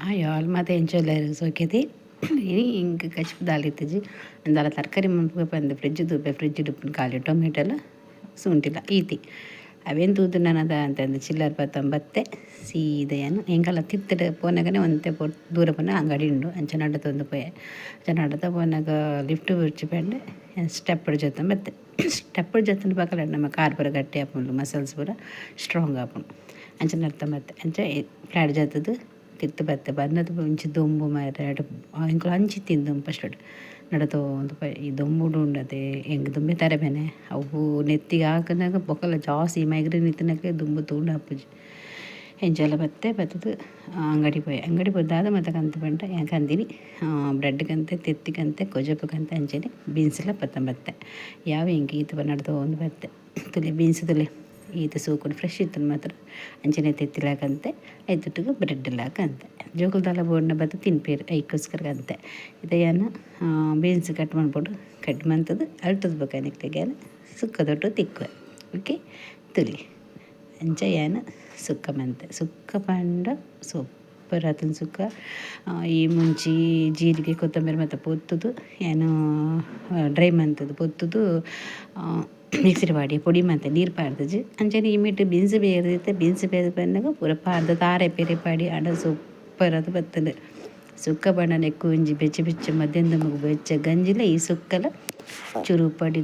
Hi ಆಲ್, ಮಾತ ಎಂಚ ಉಲ್ಲೆರ್? ಸೋಕೆತೆ. ಇನಿ ಎಂಕ್ ಕಜಿಪು ದಾಲ ಇತ್ತಿಜಿ. ದಾಲ ತರಕಾರಿ ಮನ್ಪುಗ ಪಂದ್ ಫ್ರಿಡ್ಜ್ ತೂಪೆ. ಫ್ರಿಡ್ಜ್ ಇಪ್ಪುನ ಖಾಲಿ ಟೊಮೆಟೊಲ ಶುಂಠಿಲ ಈತಿ. ಅವೆನ್ ತೂದು ನನ ದಾಂತೆ ಚಿಲ್ಲರ್ ಪತ್ತೊಂದು ಬತ್ತೆ ಸೀದಾ. ಯಾನ್ ಎಂಕಲ್ನ ತಿರ್ತ್‌ಡ್ ಪೋನಗನೆ ಒಂತೆ ದೂರ ಪೋನ ಅಂಗಡಿ ಉಂಡು. ಅಂಚ ನಡತೊಂದು ಪೋಯೆ. ಅಂಚ ನಡತ ಪೋನಗ ಲಿಫ್ಟ್ ಬೊರ್ಚಿ ಪಂಡೆ, ಯಾನ್ ಸ್ಟೆಪ್‌ಡ್ ಜತ್ತೊಂದು ಬತ್ತೆ. ಸ್ಟೆಪ್‌ಡ್ ಜತ್ತುಂಡ ಬೊಕಲ ನಮ್ಮ ಕಾರ್ ಪೂರ ಗಟ್ಟಿ ಆಪುಂಡು, ಮಸಲ್ಸ್ ಪೂರ ಸ್ಟ್ರಾಂಗ್ ಆಪುಂಡು. ಅಂಚ ನಡತೊಂದು ಬತ್ತೆ. ಅಂಚ ಫ್ಲ್ಯಾಟ್ ಜತ್ತುದು ತಿರ್ತ್ ಬತ್ತೆ. ಬನ್ನಗ ಒಂಚಿ ದೊಂಬು ಮಾರ್ರೆ. ಎಂಕುಲು ಅಂಚಿ ಇತ್ತಿನಿ ದೊಂಬು ಫಸ್ಟ್‌ಡ್ ನಡತೊಂದು ಪೋಯೆ. ಈ ದೊಂಬುಡು ಉಂಡತೆ, ಎಂಕ್ ದುಂಬೆ ತರೆ ಬೇನೆ. ಅವು ನೆತ್ತಿಗ್ ಆಕುನಗ ಬೊಕಲ ಜಾಸ್ತಿ. ಮೈಗ್ರೇನ್ ಇತ್ತಿನಕ್ಲೆಗ್ ದುಂಬು ತೂಂಡ ಆಪುಜಿ. ಎಂಚಲ ಬತ್ತೆ. ಬತ್ತುದು ಅಂಗಡಿ ಪೋಯೆ. ಅಂಗಡಿ ಪೋದು ದಾದ ಮಾತ ಕಂತ ಪಂಡ, ಯಾನ್ ಕಂದಿನಿ ಬ್ರೆಡ್ ಕಂತೆ, ತೆತ್ತಿ ಕಂತೆ, ಕೊಜಪು ಕಂತೆ, ಅಂಚನೆ ಬೀನ್ಸ್‌ಲ ಪತ್ತೊಂದು ಬತ್ತೆ. ಯಾವು ಎಂಕ್ ಈತ್ ನಡತೊಂದು ಬತ್ತೆ. ತೂಲೆ, ಬೀನ್ಸ್ ತೂಲೆ, ಈತ್ ಸೋಕುಡು ಫ್ರೆಶ್ ಇತ್ತುಂಡು ಮಾತ್ರ. ಅಂಚನೆ ತೆತ್ತಿಲ ಕಂತೆ, ಐತೊಟ್ಟುಗು ಬ್ರೆಡ್‌ಲ ಕಂತೆ. ಜೋಕುಲು ದಾಲ ಬೋಡುಂಡ ಬತ್ತ್ ತಿನ್ಪೆರ್, ಐಕೋಸ್ಕರ ಕಂತೆ. ಇತ್ತೆ ಯಾನ್ ಬೀನ್ಸ್ ಕಟ್ ಮನ್ಪೊಡು. ಕಟ್ ಮಂತುದು ಅಲ್ತುದು ಬೊಕ ನಿಕ್ಲೆಗ್ ಯಾನ್ ಸುಕ್ಕದೊಟ್ಟುಗು ತಿಕ್ಕುವೆ. ಓಕೆ, ತೂಲೆ, ಅಂಚ ಯಾನ್ ಸುಕ್ಕ ಮಂತೆ. ಸುಕ್ಕ ಪಂಡ ಸೂಪರ್ ಆತುಂಡು ಸುಕ್ಕ. ಈ ಮುಂಚಿ, ಜೀರಿಗೆ, ಕೊತ್ತಂಬರಿ ಮಾತ ಪೊತ್ತುದು, ಯಾನ್ ಡ್ರೈ ಮಂತುದು ಪೊತ್ತುದು ಮಿಕ್ಸಿಡ್ ಪಾಡಿ ಪೊಡಿ ಮಂತೆ, ನೀರು ಪಾಡ್ದಿಜಿ. ಅಂಚನೆ ಈ ಮೀಟ್ ಬೀನ್ಸ್ ಬೇಯ್ದಿತ್ತೆ. ಬೀನ್ಸ್ ಬೇಯ್ದು ಬನ್ನಗ ಪೂರ ಪಾಡ್ದು ತಾರೆ ಪೇರೆ ಪಾಡಿ ಆಂಡ ಸೂಪರ್ ಆದ್ ಬತ್ತುಂಡು ಸುಕ್ಕ. ಪಂಡ ನೆಕ್ಕ್ ಒಂಜಿ ಬೆಚ್ಚ ಬೆಚ್ಚ ಮಧ್ಯಾಹ್ನ ಬೆಚ್ಚ ಗಂಜಿಲ ಈ ಸುಕ್ಕಲ ಚೂರು ಪಡಿ.